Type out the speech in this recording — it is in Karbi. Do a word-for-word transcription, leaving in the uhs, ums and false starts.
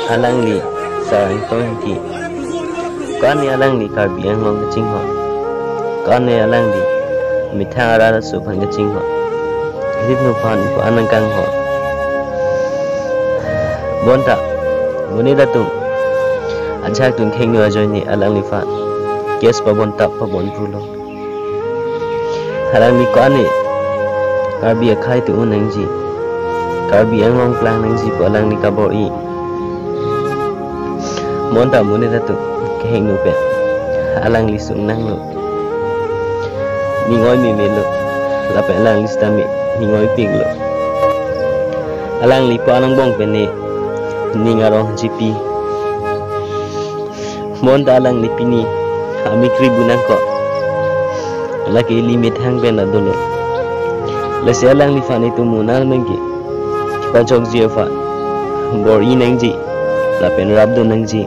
Alangli Sar Ingtong Ingti. Ko-an ne alangli Karbi Anglong kachinghon. Ko-an ne alangli methang arat aso aphan kachinghon. Rit nu aphan ko-an nangkanghon. Bonta monit atum ajahak atum khengno ajoine alangliphan case pabon tap pabon pulo. Alangli ko-an ne Karbi akhei tu un nangji, Karbi Anglong plang nangji pu alangli kabor-i. Bonta monit atum kehingno pen alangli sung nanglo, ning oi meme lo, lapen alangli sitame ning oi pik lo. Alangli ko-an angbong pen ne ning arong jipi. Bonta alangli pini amekri bu nangkok. Lake ili methang pen adolo. Lasi alangliphan itum monit nangke pachokji aphan bor-i nangji lapen rapdun nangji.